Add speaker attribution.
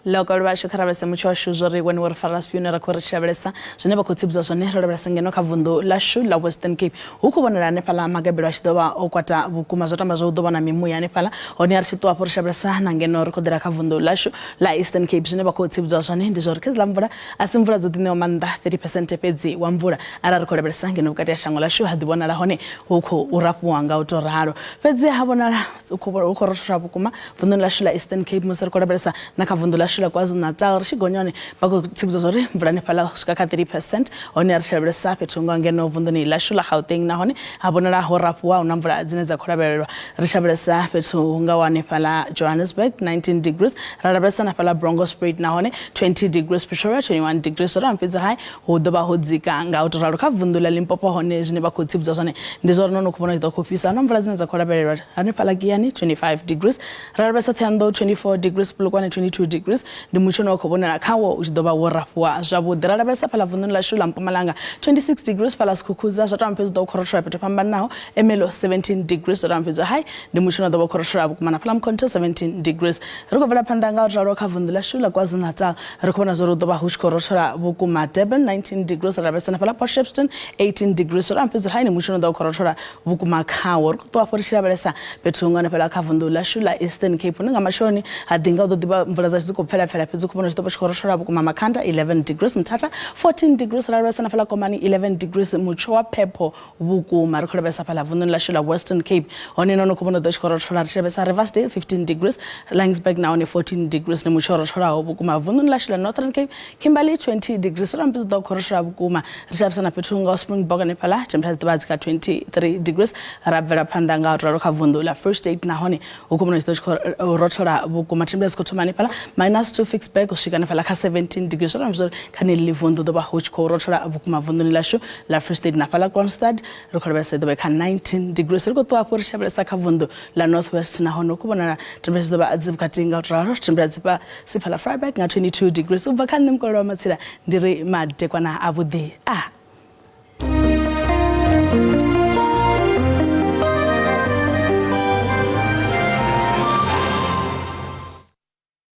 Speaker 1: Lokolo vhashu kha lavhelese mutsho washu zwo ri wone wo ri farela zwifhio une ra khou ri tshi lavhelesa zwine vha khou tsivhudza zwone. Ro lavhelesa ngeno kha vunḓu ḽashu ḽa Western Cape, hu khou vhonala hanefhaḽa magabelo a tshi ḓo vha o kwata vhukuma, zwo tamba zwo hu ḓo vha na mimuya hanefhaḽa. Hone ri tshi ṱuwa hafho ri tshi lavhelesa na ngeno ri khou ḓela kha vunḓu ḽashu ḽa Eastern Cape, zwine vha khou tsivhudzwa zwone ndi zwa uri kha dziḽa mvula a si mvula dzo ḓi ṋewa maanḓa, 30 phesenthe fhedzi wa mvula. Arali ri khou lavhelesa ngeno vhukati ha shango ḽashu ha ḓi vhonala hone hu khou rafhuwa nga u tou ralo, fhedzi ha vhonala hu khou rothola vhukuma vunḓuni ḽashu ḽa Eastern Cape. Musi ri khou lavhelesa na kha vunḓu ḽashu ḽa KwaZulu-Natal ri tshi gonya hone vha khou tsivhudza zwa uri mvula hanefhaḽa u swika kha 3 percent. Hone ri tshi lavhelesa fhethu nga ngeno vunḓuni ḽashu ḽa Gauteng nahone ha vhonala ho rafhuwa, hu na mvula dzine dza khou lavhelelwa. Ri tshi lavhelesa fhethu hu ngaho hanefhaḽa Johannesburg 19 degrees, ra lavhelesa na fhaḽa Bronkhorstspruit nahone 20 degrees, Pretoria 21 degrees. Zwo ralo fhedzi hai hu ḓo vha ho dzika nga u tou ralo. Kha vunḓu ḽa Limpopo hone zwine vha khou tsivhudza zwone ndi zwa uri no no khou vhona ḓo khou fhisa, hu na mvula dzine dza khou lavhelelwa hanefhaḽa Giyani 25 degrees, ra lavhelesa Thohoyandou 24 degrees, Polokwane 22 degrees. Ndi mutsho une wa khou vhonala khawo u tshi ḓo vha wo rafhuwa zwavhuḓi. Ra lavhelesa fhaḽa vunḓuni ḽashu ḽa Mpumalanga 26 degrees, fhaḽa Skukuza zwa tamba fhedzi ḓo khou rothola fhethu fhambananaho, Ermelo 17 degrees, zwa tamba fhedzi hai ndi mutsho une wa ḓo vha u khou rothola vhukuma na fhaḽa Mkhonto 17 degrees. Ri khou bvela phanḓa nga u ralo kha vunḓu ḽashu ḽa KwaZulu-Natal, ri khou vhona zwa uri hu ḓo vha hu tshi khou rothola vhukuma. Durban 19 degrees, ra lavhelesa na fhaḽa Port Shepstone 18 degrees, zwa tamba fhedzi uri hai ndi mutsho une wa ḓo vha u khou rothola vhukuma khawo. Ri khou ṱuwa hafho ri tshi lavhelesa fhethu huṅwe hanefhaḽa kha vunḓu ḽashu ḽa Eastern Cape, hune nga matsheloni ha ḓi nga u ḓo ḓivha mvula dzashu dzi khou pfela pfela, fhedzi khou vhona zwi ḓo vha tshi khou rothola vhukuma. Makhanda 11 degrees, Mthatha 14 degrees, ra lavhelesa na fhaḽa Komani 11 degrees, mutsho wa phepho vhukuma. Ri khou lavhelesa fhaḽa vunḓuni ḽashu ḽa Western Cape, hone no no khou vhona u ḓo tshi khou rothola. Ri tshi lavhelesa Riversdale 15 degrees, Laingsburg nahone 14 degrees, ndi mutsho wo rotholaho vhukuma. Vunḓuni ḽashu ḽa Northern Cape, Kimberley 20 degrees, ro amba zwi ḓo khou rothola vhukuma. Ri tshi lavhelesa na fhethu nga Springbok hanefhaḽa temperature dzi ḓo vha dzi kha 23 degrees. Ra bvela phanḓa nga u ralo kha vunḓu ḽa Free State, nahone hu khou vhona tshi ḓo tshi khou rothola vhukuma, temperature dzi khou thoma hanefhaḽa minus 2 Ficksburg u swika hanefhaḽa kha 17 degrees. Zwo amba uri kha ḽeneḽi vunḓu ḓo vha hu tshi khou rothola vhukuma vunḓuni ḽashu ḽa Free State. Na fhaḽa Kroonstad ri khou lavhelesa i ḓo vha kha 19 degrees. Ri khou ṱuwa hafhu ri tshi lavhelesa kha vunḓu ḽa North West, nahone hu khou vhonala temperature dzi ḓo vha dzi vhukati nga u ralo, temperature dzi fhasi fhaḽa Vryburg nga 22 degrees. U bva kha nṋe Mukololo wa Matsila ndi ri madekwana avhuḓi a.